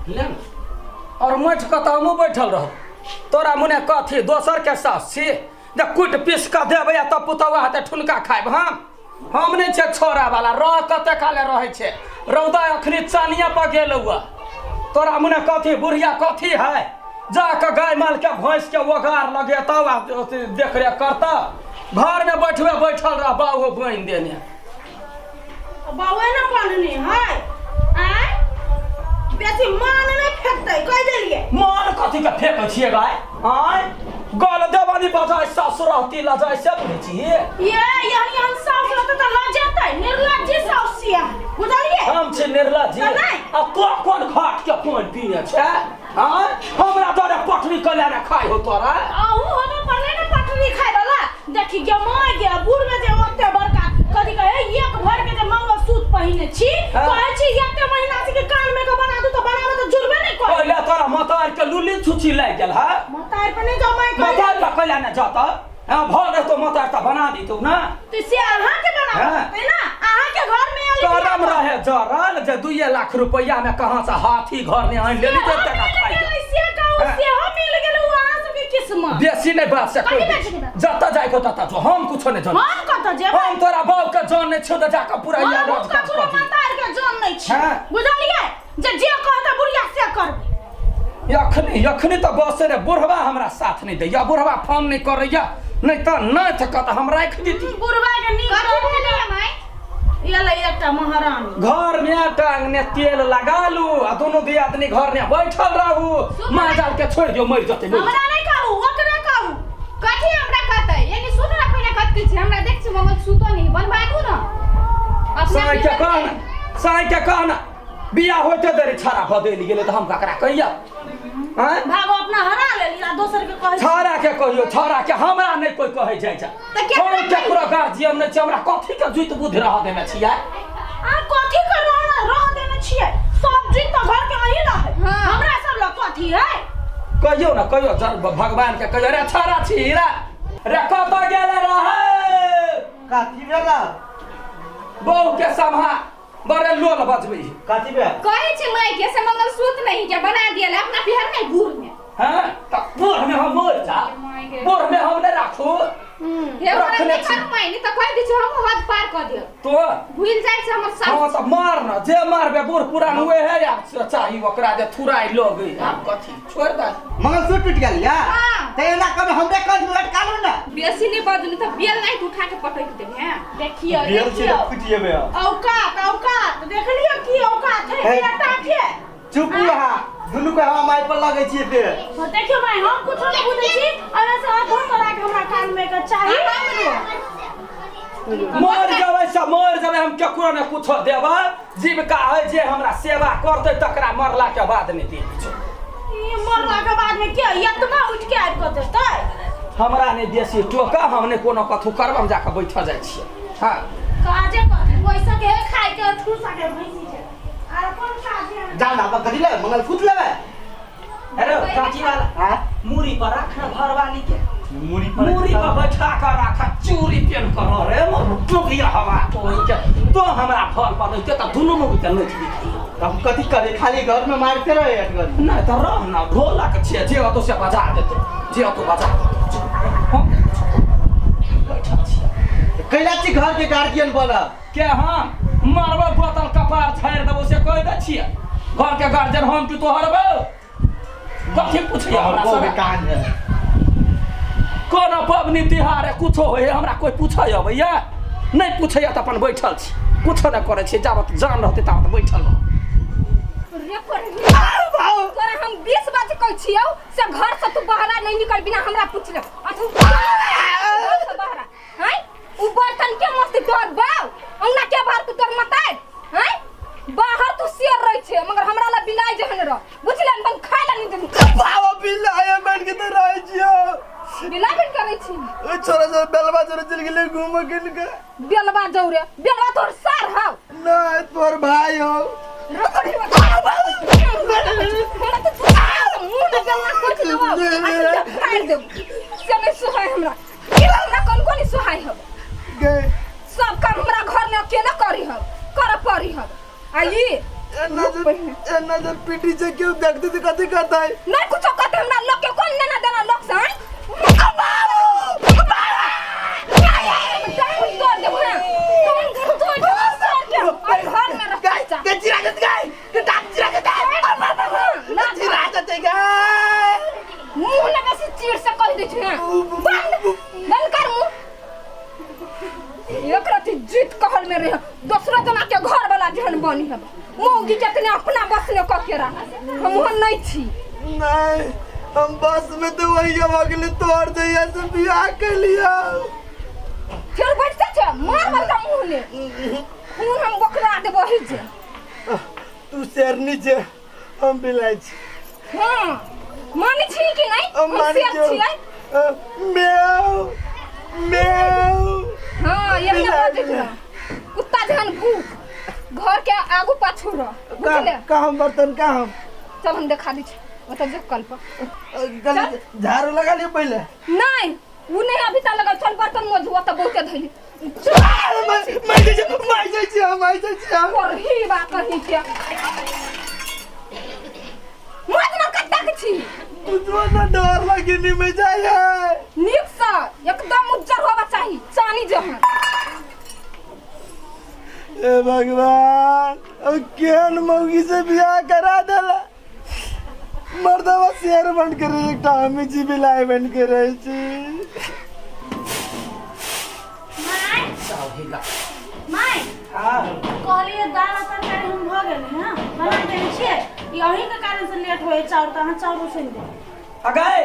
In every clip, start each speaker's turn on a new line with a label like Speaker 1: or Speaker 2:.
Speaker 1: ले ने और मठ कऽ तऽ हमहूँ बैठल रहब तोरा मुने कथी दोसर के सास छी जे कुटि पीस कऽ देबै आ तब पुतौआ हेतै ठुनका खायब हम नहि छियै छोड़ा वाला रह कते काले रहै छै रौदा अखनी चानिया पर गेल हुआ तोरा मुने कथी बुढ़िया कथी है जा कऽ गाय माल के भैंस के ओगार लगेतौ आ देख रेख करतौ घर में बैठबे बैठल रह बाबू बान्हि देने
Speaker 2: बाबे ने बान्हने है आँय बेसी मान नहि फेकतै कहि देलियै
Speaker 1: मान कथी के फेकै छियै गाय आँय गल देवानी बजाय सासु रहती लजाय से बुझै छियै
Speaker 2: ये यानी हम साउस रहतै तऽ लजेतै निर्लज्जी साउस छियै बुझलियै
Speaker 1: हम छी निर्लज्जी
Speaker 2: तऽ नहि।
Speaker 1: आ तो कोन घाट के पानि पीने छै आँय हमरा तोरे पटरी कल्याण खाइ हो तोरा
Speaker 2: अहूँ होबे पड़ले ने पटरी खाय वाला देखी गे माय गे बूढ़ में जे ओते बड़का कथी कहे एक भर के जे मंगलसूत्र पहिने छी
Speaker 1: हाँ।
Speaker 2: कहै छी एते महीना से के कान में के बना दू तो बनावे तो जुड़बे नहीं करे
Speaker 1: पहिले तोरा मतार के लुली छुछी लागि गेल है
Speaker 2: मतार पर नहीं जाओ my
Speaker 1: मतार पर कल्याण जाता हाँ भऽ रहतो मतार तऽ बना दितौ ना
Speaker 2: तो से अहाँ के बना
Speaker 1: हाँ।
Speaker 2: है ना अहाँ के घर में आयल
Speaker 1: करम रहे जरल जे 2 लाख रुपैआ में कहाँ से हाथी घर में आनि लेली जे टका खाइ गेल।
Speaker 2: से कहू
Speaker 1: हाँ।
Speaker 2: से हम मिल गेल अहाँ सबके किस्मत
Speaker 1: बेसी नहीं बात से
Speaker 2: कथी
Speaker 1: कोई
Speaker 2: बेसी नहीं बात?
Speaker 1: जतऽ जाय को ततऽ जो हम कुछो नहीं जान
Speaker 2: हम कतऽ जेबै
Speaker 1: हम तोरा बाप के जान नहीं छौ तऽ जाके पूरा
Speaker 2: हम
Speaker 1: यार राज काज
Speaker 2: ककरो
Speaker 1: कऽ दी
Speaker 2: मतार के जान नहीं छी
Speaker 1: हाँ।
Speaker 2: बुझलियै जे जे कहतै बुढ़िया से करबै
Speaker 1: अखनी अखनी तऽ बस रे बुढ़वा हमरा साथ नहीं दैया बुढ़वा फोन नहीं करैया नहीं तऽ नहीं तऽ कतऽ हम राखि देती
Speaker 2: बुढ़वा के नीक
Speaker 3: कथी भेलै माय
Speaker 2: एलै एकटा महारानी
Speaker 1: घर में टांगने तेल लगा लू आ दोनों दियादनी घर में बैठल रहू माँ जाल के छोड़ दियो मर जते मर
Speaker 2: हमरा नहीं कहू ओकरे कहू
Speaker 3: कथी हमरा कहतै यानी सुन ना पहिने कथी छै हमरा देख छी मंगलसूत्र नहीं बनवा दू ना अपना
Speaker 1: साई के कहना साई के कहना बियाह होते देरी छाड़ा बदलि गेलै तऽ हम ककरा कहिया आँय
Speaker 2: भागो अपना हरा लेली आ दोसर के कहै
Speaker 1: छाड़ा के कहियो छाड़ा के हमरा नहीं कोई कहै जाइ छै
Speaker 3: तऽ केकरा
Speaker 1: हम केकरो गार्जियन नहि छी हमरा कथी के जुति बुद्धि रह देने छियै
Speaker 2: आ कथी के रह रह देने छियै सब जीत तऽ घर के अहीं रहे
Speaker 3: हाँ।
Speaker 2: हमरा सब लग कथी है
Speaker 1: कहियो ने कहियो जर भगवान के कहियो रे छाड़ा छी रे रे कतऽ गेल रहै
Speaker 4: कथी भेला
Speaker 1: बहू के सम्हा बड़े लोल बजबै है
Speaker 4: कथी भेल
Speaker 3: कहै छै माय के से मंगलसूत्र नहीं के बना दिया अपना बिहार में गुड़ में
Speaker 1: हैं तऽ बूढ़ में हम मरि जा बूढ़ में हम नहि राखू
Speaker 3: हे हमरा
Speaker 1: रखने
Speaker 3: नहीं
Speaker 1: छी।
Speaker 3: करू माय नहीं तऽ कहि दै छै हम हद पार कऽ दियौ
Speaker 1: तो
Speaker 3: भूल जाइ छै हमर
Speaker 1: हाँ
Speaker 3: सास
Speaker 1: तऽ मार न जे मारबे बूढ़ पुरान हुए है या चाही ओकरा जे थुराइ लोग आब कथी छोड़ दे
Speaker 4: मंगलसूत्र टूट गेल या
Speaker 3: हाँ।
Speaker 4: तऽ एना कभी हमरे कंठ में लटका लू ना
Speaker 3: बेसी नहीं बजलू तऽ बेल नहीं उठा के पटक देब हैं
Speaker 2: देखियो
Speaker 4: बेल छै
Speaker 2: देखियो
Speaker 4: तऽ फुटि जेबै आब।
Speaker 2: औकात औकात देखलियो की औकात है
Speaker 4: हे।
Speaker 2: बेटा के
Speaker 4: चुप अहाँ दुनू के हम माय पर लगै छियै फेर
Speaker 2: तो देखियो भाई हम कुछो नहीं बुझै छी और ऐसे हाथ धो करा के हमरा कान में के चाही
Speaker 1: मर जेबै से मर जेबै हम केकरो ने कुछो देबै जीविका है जे हमरा सेवा करतै तकरा मरला के बाद नहि देबै छौ
Speaker 2: ई मरला के बाद में के इतना उठ के आबि के देतै
Speaker 1: हमरा नहि बेसी टोका हम नहि कोनो कथू करब हम जाके बैठल जाइ छियै हँ
Speaker 2: काजे कथी पैसा के खाइ के ठूसा के भैंसी के आर कोन काज है
Speaker 4: जा ना कथी लेबै मंगलसूत्र लेबै
Speaker 1: अरे चाची वाला
Speaker 4: आँ?
Speaker 1: मूड़ी पर राख ना घरवाली के
Speaker 4: मूड़ी पर
Speaker 1: मूड़ी पर बैठा कर राख चूड़ी पेन कर रे टोकिया हवा तोही के तो हमरा फल पर रहते त दुनू मुँह के नोच दिखाई
Speaker 4: हम कथी करे खाली घर में मारते रहे अटगर
Speaker 1: नहीं तो रह ना ढोलक छियै जे होतो से बजा देतै जे होतो बजा देतै हम बैठल छियै
Speaker 4: कैला छी घर के गार्जियन बनब
Speaker 1: के हम मारबो बोतल कपार छाड़ि देबो से कहि दै छियै घर के गार्जियन हम कि तोहर बौ कथी पुछियै हमरा
Speaker 4: को
Speaker 1: से
Speaker 4: कान है
Speaker 1: कोनो पबनी तिहार है कुछो होइए हमरा कोई पूछै अबैया नहि पूछैया तऽ अपन बैठल छी कुछो नहि करै छी जाबत जान रहतै ताबत बैठल रहब
Speaker 3: रे पर तोरा हम 20 बार कहै छियौ से घर से तू बहरा नहीं निकल बिना हमरा पूछले आ तू घर से बहरा हैं उ बर्तन के मस्ती तोहर बाव अंगना के बाहर तू तोर मताय हैं बाहर तू शेर रहे छे मगर हमरा ला बिलाई जहन रह बुझलन बन खाय ला नहीं दे
Speaker 4: बाबा बिलाय बन के तो रहे छियो
Speaker 3: बिलाई बन करै छी
Speaker 4: ओ छोरा छोरा बेलवा छोरा चल गेलै घूम के के
Speaker 3: बेलवा जौरे बेलवा तोहर सार हौ
Speaker 4: ना तोर भाई हो
Speaker 3: रे तोरी हमरा तो मुंह में बेलना कुछ देबो आ फाड़ देबो से नहीं सुहाय हमरा ई हमरा कोन कोन सुहाय हब
Speaker 4: गए
Speaker 3: सब काम हमरा घर में अकेले करी हब कर पड़ी हब आ ई
Speaker 4: ना जो
Speaker 3: पहिने
Speaker 4: एना जब पीटी छै केओ देखते त कथि कहतै
Speaker 3: नहीं कुछो कहते हमरा लोग के कोन लेना देना लोग से तोड़ देबो ना तोड़ देबो सर के और घर में रख जा
Speaker 4: के चिरा जत गई के टाप चिरा जत चिरा जत गई
Speaker 3: मुंह ना बेसी चीर से कह दै छै बंद बंद कर मुंह एक रति जीत कहल में रहे दोसरा जना के घर वाला जहन बनी है मौगी जतने अपना बस में क के रह हम ओहन नहीं छी
Speaker 4: नहीं हम बस में तो वही हो गेले तोर जइया से बियाह कर लिया
Speaker 3: फिर बैठते छे मार बड़का मुंह ने खून हम बकरा देबो ही जे
Speaker 4: तू शेरनी छे हम बिलाई छी
Speaker 3: हां मानै छी कि नहीं
Speaker 4: हम मानै
Speaker 3: छियै
Speaker 4: म्याऊ म्याऊ
Speaker 3: हां ये ना बाजै छै कुत्ता जहन भूख घर के आगू पाछू रह बुझले
Speaker 4: का हम बर्तन का हम
Speaker 3: चल हम देखा दै छी ओतऽ जो कल पर
Speaker 4: झाड़ू लगा लियो पहिले
Speaker 3: नहीं उ नहीं अभी तक लगा चल बर्तन मोजू ओतऽ बहुते धइली
Speaker 4: मैं जाइ छी मैं जाइ छी हम जाइ छी
Speaker 3: करही बा कहीं के मज ना कत्ता के छी
Speaker 4: बुझो ना डर लगे नी में जाय है
Speaker 3: नीक से एकदम उज्जर होवा चाही चानी जहन
Speaker 4: ए भगवान अब केहन मौगी से बियाह करा देला मर्दवा शेर बन के रहे एकटा हमी जी बिलाय बन के रहे छी
Speaker 2: माय
Speaker 4: हां
Speaker 2: कहलिए दाल आ तरकारी हम भ गेल हां बना देने छियै ई अहीं के कारण से लेट होए चाउर त अहाँ चाउर उसनि दे
Speaker 1: अगै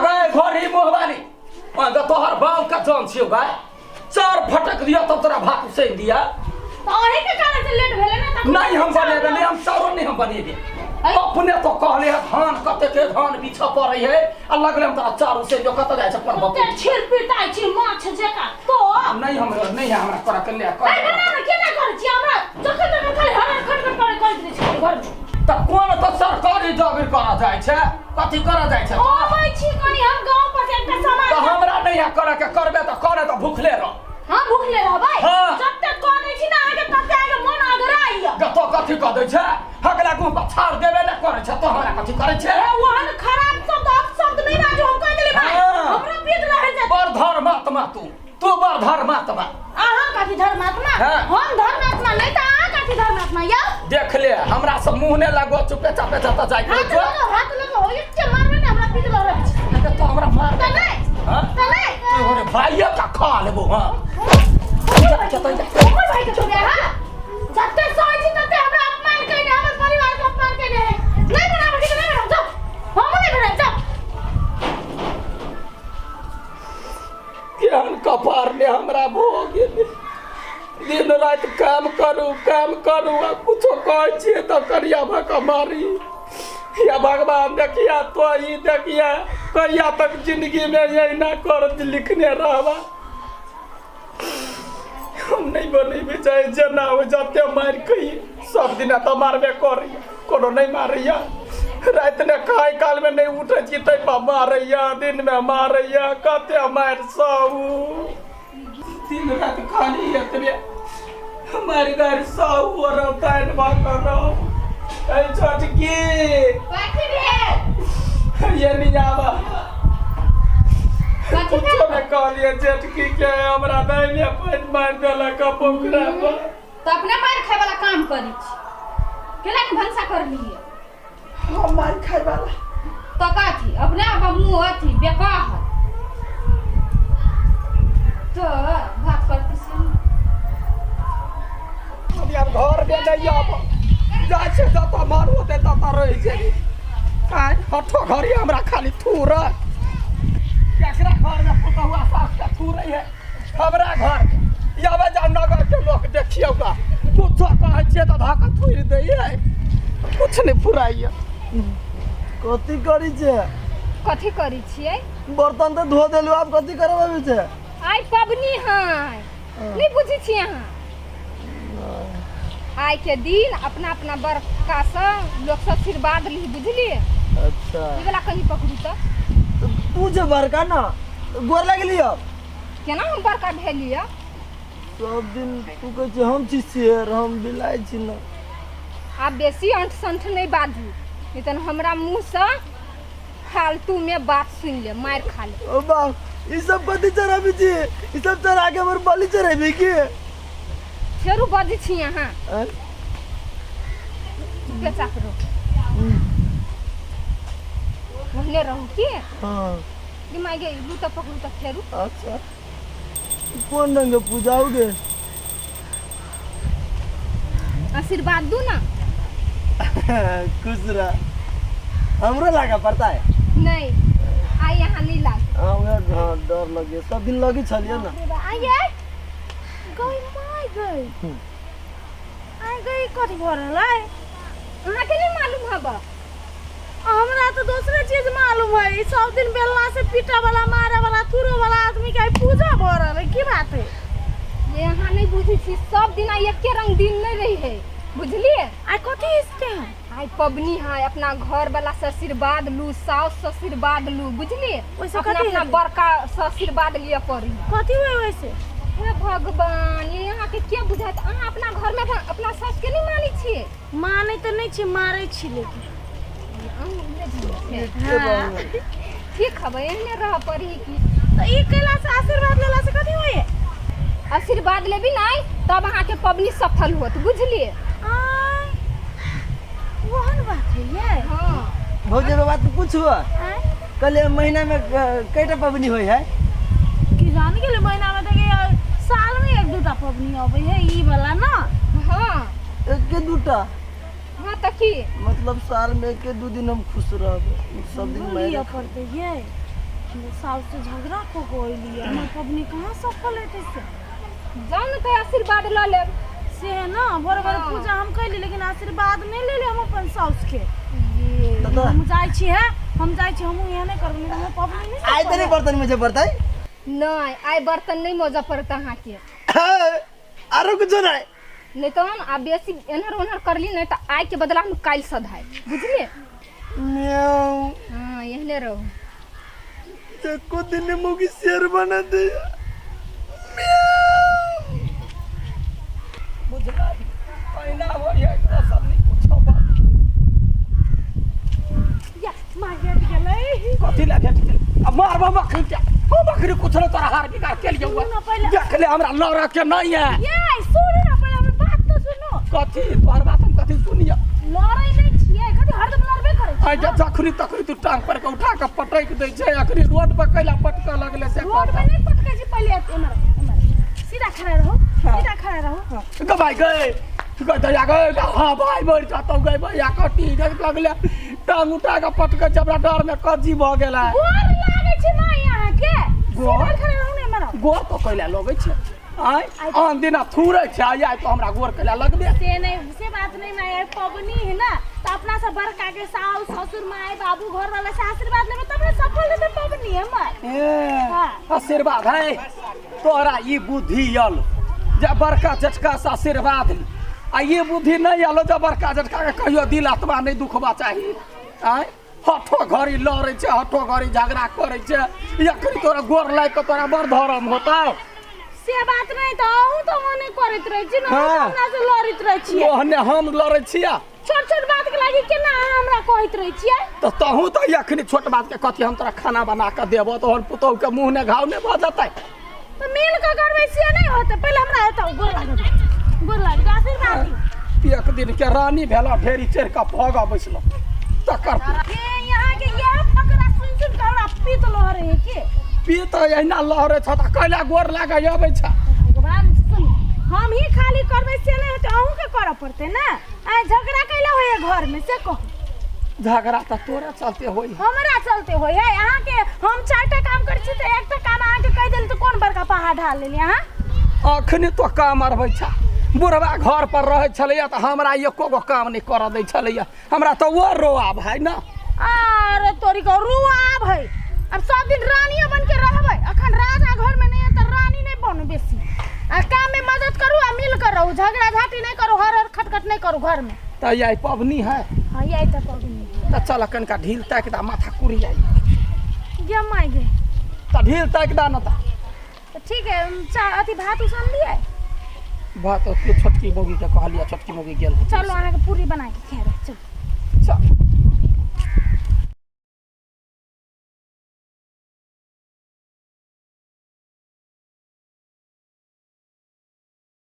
Speaker 1: अगै घर ही मोहबानी ओ तोहर बाप का जान छियौ गाय चार फटक दिया तब तोरा भात उसनि दिया
Speaker 2: त अहीं के कारण से लेट भेलै ना त
Speaker 1: नहीं हम बनेबे नहीं हम चाउरो नहीं हम बनेबे अपने तो कहले है धान कते के धान बिछ पड़ै है आ लगले हम तोरा चार उसनि जो कत जाइ छै अपन बाप
Speaker 2: ओते छिर पिटाइ छी माछ जका तो
Speaker 1: नहीं हम नहीं हमरा कर के ले
Speaker 2: ऐ
Speaker 1: कर
Speaker 2: बना ना केना करै छी हमरा जखन तखन खाली हर खट खट करे करैत रहै छी घर में
Speaker 1: त कोन त सरकारी जॉब करा जाइ छै कथी करा जाइ छै
Speaker 2: अबै छी कनी हम गांव पर से एकटा सामान
Speaker 1: त हमरा नहीं है करे के करबे त करे त भूखले रह
Speaker 2: हां भूखले रहबै
Speaker 1: हाँ।
Speaker 2: जब तक कह दै छी ना अहाँके तते अहाँके मन अगराइया
Speaker 1: तो कथी कह दै छै हगला गुह पर छाड़ देबे ने करै छै तो हमरा कथी करै छै
Speaker 2: ए ओहन खराब शब्द अपशब्द नहीं बाजू हम कह देली भाई
Speaker 1: हाँ।
Speaker 2: हमरा पीठ रह जात
Speaker 1: बड़ धर्मात्मा तू तू बड़ धर्मात्मा
Speaker 2: अहाँ कथी धर्मात्मा
Speaker 1: हाँ।
Speaker 2: हम धर्मात्मा नहीं त अहाँ कथी धर्मात्मा यौ
Speaker 1: देख ले हमरा सब मुंह ने लगो चुपे चापे जाता जाय
Speaker 2: हाथ
Speaker 1: के
Speaker 2: लगो हाथ लगो एते मारबै ने हमरा पीठ लहरै छै
Speaker 1: तो हमरा मार
Speaker 2: त नहीं
Speaker 1: हाँ?
Speaker 2: त नहीं
Speaker 1: तोरे भाइये का खा लेबो हां
Speaker 2: ओकर भाई के छोड़िया हां जते सहै छी तते हमरा अपमान कइने हमर परिवार के अपमान कइने है नहीं बनाबै के नहीं बनाब जाओ हम नहीं बनाब जाओ
Speaker 1: केहन कपार ने हमरा भो गेल दिन राति काम करू आ कुछो कहै छियै तऽ करिया भऽ कऽ मारी या भगवान देखिया तो ही देखिया कहिया तक जिंदगी में यही कर लिखने रहबा हम नहीं बनेबे चाहे जेना हो जते मारि कहिए सब दिना तऽ मारबे करैया कोनो नहीं मारैया राति ने खाय काल में नहीं उठै छी तै पर मारैया दिन में मारैया कते मारि सहू दिन राति खाली एतबे हमारी गाड़ी सहू और ताइन भऽ कऽ रहू ऐ छोटकी
Speaker 3: कथी भेल
Speaker 1: ये नहीं आवा
Speaker 3: कथी
Speaker 1: कुछो ने कहलिए जेठकी के हमरा दाहिने पानि मारि देलक पोखरा पर
Speaker 3: तो अपने मार खाए वाला काम करी छी केना के भनसा कर लिए
Speaker 4: हम मार खाय वाला
Speaker 3: तो कथी अपने आप मुंह अथी बेकार तो बात करती से
Speaker 1: हम यार घर में नहीं आब जाइ छै जतऽ मारू होतै ततऽ रहै छै आइ हठो घड़ी हमरा खाली थूरत केकरा घर में पुतहुआ सास के थूरै है हमरा घर याबे जा नगर के लोक देखियौ गा कुछो कहै छियै तऽ धऽ कऽ थूरि दै है कुछ नहि फुराइया
Speaker 4: कथी करी छे
Speaker 3: कथी करी छियै
Speaker 4: बर्तन तऽ धो देलु आब कथी करबै छे
Speaker 3: आइ पबनी है नहीं बुझै छियै अहाँ आइ के दिन अपना अपना बड़का से लोग सब आशीर्वाद ली बुझलिए
Speaker 4: अच्छा
Speaker 3: ई वाला कहीं पकड़ू तऽ
Speaker 4: तू जे बड़का ना गोर लगलियो
Speaker 3: केना हम बड़का भेलियै
Speaker 4: सब दिन तू कहै छी हम छी शेर हम बिलाइ छी ना
Speaker 3: आप बेसी अंट संठ नहीं बाजू नहीं तन हमरा मुंह से फालतू में बात सुन ले मार खा ले।
Speaker 4: ओ बाप ई सब कथी चढ़ाबी छी? ई सब चढ़ा के हमर बलि चढ़ेबी की?
Speaker 3: फेरू बजै छी अहाँ चुपे चाप रहो ओहने रहू की।
Speaker 4: हाँ
Speaker 3: दिमाग लू तऽ पकड़ू तऽ फेरू।
Speaker 4: अच्छा कोन रंग के पूजा होगे?
Speaker 3: आशीर्वाद दू ना।
Speaker 4: खुश रह हमरो लागा पड़ता है।
Speaker 3: नहीं आई यहाँ नहीं लाग।
Speaker 4: हाँ डर लगे सब दिन लगी छलिए ना।
Speaker 2: आइए गई my गई आई गई कथी भऽ रहल है?
Speaker 3: अहाँ के नहीं मालूम हबा?
Speaker 2: हमरा तो दूसरे चीज मालूम है। सब दिन बेलना से पीटा वाला मारे वाला थुरो वाला आदमी के पूजा भऽ रहल है की बात है?
Speaker 3: ये अहाँ नहीं बुझै छी सब दिन आई एके रंग दिन नहीं रही है बुझलिए।
Speaker 2: आई कथी इसके है?
Speaker 3: आई पबनी है अपना घर वाला से आशीर्वाद लू सास से आशीर्वाद लू बुझलिए। अपना अपना बड़का से आशीर्वाद लिअ पड़ी।
Speaker 2: कथी हुए वैसे?
Speaker 3: हे भगवान ये अहाँ के के बुझात? अहाँ अपना घर में अपना सास के नहीं मानै छियै?
Speaker 2: मानै तऽ नहीं छी मारै छी लेकिन।
Speaker 3: ठीक हबै एहने रह पड़ी की।
Speaker 2: तऽ ई कैला से आशीर्वाद लेला से कथी होइए?
Speaker 3: आशीर्वाद लेबी नहीं तब अहाँ के पबनी सफल होत बुझलिए।
Speaker 2: वहन बात है ये।
Speaker 3: हाँ
Speaker 4: भौजी एगो बात पूछू? कल महीना में कईटा पबनी होय है?
Speaker 2: की जान गेलै महीना में तऽ साल में एक दूटा पबनी अबै है ई वाला ना।
Speaker 3: हाँ
Speaker 4: एक दूटा।
Speaker 3: हाँ तऽ की
Speaker 4: मतलब साल में एक दू दिन हम खुश रहबै सब दिन
Speaker 2: लिअ पड़तै ये। साल से झगड़ा को गइलियै हमर पबनी कहाँ सफल हेतै से?
Speaker 3: जाउ ने तऽ आशीर्वाद लऽ लेब
Speaker 2: से है ना। भोर भोर पूजा हम कैली लेकिन आशीर्वाद नहीं लेली हम अपन साउस के। हम जाइ छी है हम जाइ छी हमहूँ एहने करबै नहीं हमर पबनी नहीं।
Speaker 4: आइ तऽ नहीं बर्तन मुझे पड़तै?
Speaker 3: नहीं आइ बर्तन नहीं मोजऽ पड़त अहाँके।
Speaker 4: आरो कुछो नहीं?
Speaker 3: नहीं तो हम आ बेसी एन्हर ओन्हर करली नहीं तऽ आइ के बदला हम काल्हि सधाय बुझलिए। हाँ एहने रहू।
Speaker 4: एको दिन मुगी शेर बना दे।
Speaker 1: बुझला पहिना होइए तो सब नहीं कुछो बात।
Speaker 2: या मार भेट गेलै।
Speaker 1: कथी ला भेट गेलै? आ मारबो मखनी के ओ मखनी कुछ न तोरा हार बिगाड़ के लियौ। देख ले हमरा लड़ा के नहीं है।
Speaker 2: ये सुनू ना पहिले हमर बात तो सुनू।
Speaker 1: कथी तोहर बात हम कथी सुनिया?
Speaker 2: लड़ै नहीं छियै कथी हरदम लड़बे करै छी।
Speaker 1: आइ जखनी तखनी तू टांग पर के उठा के पटक दै छै अखनी रोड पर कैला पटका लगले से।
Speaker 2: रोड पे नहीं पटकै छी पहिले एमहर एमहर सीधा खड़ा रहो सीधा खड़ा रहो।
Speaker 1: गबाई गए गए गए हाँ भाई मर जाता गए भैया कटी लगले टांग उठा के पटके हमरा डर में कजी भऽ गेलै।
Speaker 2: गोर लागै छै ना यहाँ के सीधा खड़ा रहू ने एमहर।
Speaker 1: गोर तो कैला लगै छै आइ आन दिन थूरै छै आइ तो हमरा गोर कैला लगबे
Speaker 2: से नहीं से बात नहीं माय। पबनी है ना तो अपना सब बड़का के सास ससुर माय बाबू घर वाला से आशीर्वाद लेबै तब ने सफल हेतै पबनी हमर।
Speaker 1: ए आशीर्वाद है तोरा ई बुद्धि आयल जे बड़का झटका से आशीर्वाद आ ये बुद्धि नहीं आलो जे बड़का झटका के कहियो दिल आत्मा नहीं दुखबा चाही। आइ हठो घड़ी लड़ै छै हठो घड़ी झगड़ा करै छै अखनी तोरा गोर लागि के तोरा बड़ धरम होतौ
Speaker 2: से बात नहीं। तो अहूँ तो ओने करैत रहै छी ना हमरा से लड़ैत रहै छियै।
Speaker 1: ओहने हम लड़ै छियै
Speaker 2: छोट छोट बात के लागि केना अहाँ हमरा कहैत रहै छियै?
Speaker 1: तो तहूँ तो अखनी छोट बात के कथी हम तोरा खाना बना के देबो तोहर पुतोहु के मुँह ने घाव ने भऽ जेतै।
Speaker 2: तो मिल के करबै से नहीं होतै पहिले हमरा हेतौ गोर लागत गोर लागत आशीर्वाद दियौ।
Speaker 1: एक दिन के रानी भेला ढेरी चढ़ के भग बैसलो तकर
Speaker 2: हे यहाँ के यह फकरा सुन सुन के हमरा पीत लहरै है के
Speaker 1: पीत एहिना लहरै छ त कैला गोर लागै अबै छ।
Speaker 2: भगवान सुन हम ही खाली करबै से नहीं होतै अहूँ के करऽ पड़तै ना। आइ झगड़ा कैला होइए घर में से कहू?
Speaker 1: झगड़ा त तोरा चलते होई
Speaker 2: हमरा चलते होई है। अहाँ के हम चारिटा काम करै छी तऽ एकटा काम अहाँ के कहि देली तऽ कोन बड़का पहाड़ ढाल लेली अहाँ?
Speaker 1: अखनी तो काम अरबै छ बुढ़वा घर पर रहै छलैया तऽ हमरा एको गो काम नहीं करऽ दै छलैया हमरा तऽ ओ रोआब है ना।
Speaker 2: अरे तोरी को रोआब है अब सब दिन रानिया बन के रहबै। अखन राजा घर में नहीं है तऽ रानी नहीं बनू बेसी आ काम में मदद करू आ मिल कर रहू झगड़ा झाटी नहीं करू हर हर खटखट नहीं करू घर में।
Speaker 1: तऽ यही पबनी है।
Speaker 2: हाँ यही तऽ पबनी।
Speaker 1: तऽ चल कनिका ढील ताकि दा माथा कुरी आई
Speaker 2: गे my गे
Speaker 1: तऽ ढील ताकि दा न
Speaker 2: तऽ ठीक है अथी भात उसन लियै।
Speaker 1: बात के छोटकी मौगी के कहलिया, छोटकी मौगी गेल।
Speaker 2: चलो अहाँ के पूरी बना के खा रहे, चलो
Speaker 1: चल।